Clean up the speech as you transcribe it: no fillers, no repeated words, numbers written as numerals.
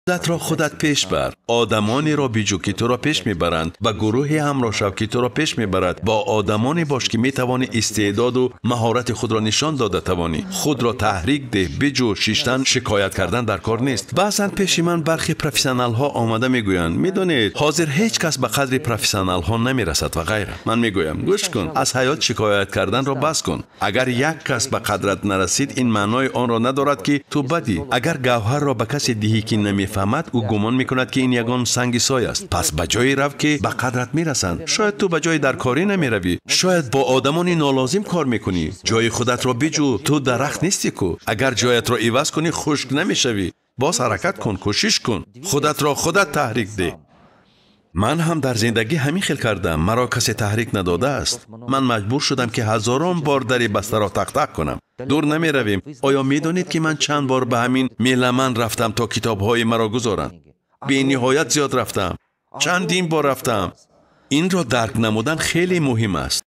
Худатро худат пеш бар. Одамонеро биҷӯ, ки туро пеш мебаранд. Ба гурӯҳе ҳамроҳ шав, ки туро пеш мебарад. Бо одамоне бош, ки метавонӣ истеъдоду маҳорати худро нишон дода тавонӣ. Худро таҳрик деҳ, биҷӯ. Шиштан, шикоят кардан дар кор нест. Баъзан пеши ман бархе профессионалҳо омада мегӯянд: «Медонед, ҳозир ҳеҷ кас ба қадри профессионалҳо намерасад» ва ғайра. Ман мегӯям: «Гӯш кун, аз ҳаёт шикоят карданро бас кун. Агар як кас ба қадрат нарасид, ин маънои онро надорад, ки ту бадӣ. Агар гавҳарро ба касе диҳӣ, ки намефаҳмад, ӯ гумон мекунад, ки ин ягон санги сой аст. Пас ба ҷое рав, ки ба қадрат мерасанд. Шояд ту ба ҷои дар корӣ намеравӣ, шояд бо одамони нолозим кор мекунӣ. Ҷои худатро биҷӯ. Ту дарахт нестӣ ку. Агар ҷоятро иваз кунӣ, хушк намешавӣ. Боз ҳаракат кун, кӯшиш кун, худатро худат таҳрик деҳ». Ман ҳам дар зиндагӣ ҳамин хел кардам. Маро касе таҳрик надодааст. Ман маҷбур шудам, ки ҳазорон бор дари бастаро тақ-тақ кунам. Дур намеравем. Оё медонед, ки ман чанд бор ба ҳамин Меламан рафтам, то китобҳои маро гузоранд? Бениҳоят зиёд рафтам, чандин бор рафтам. Инро дарк намудан хеле муҳим аст.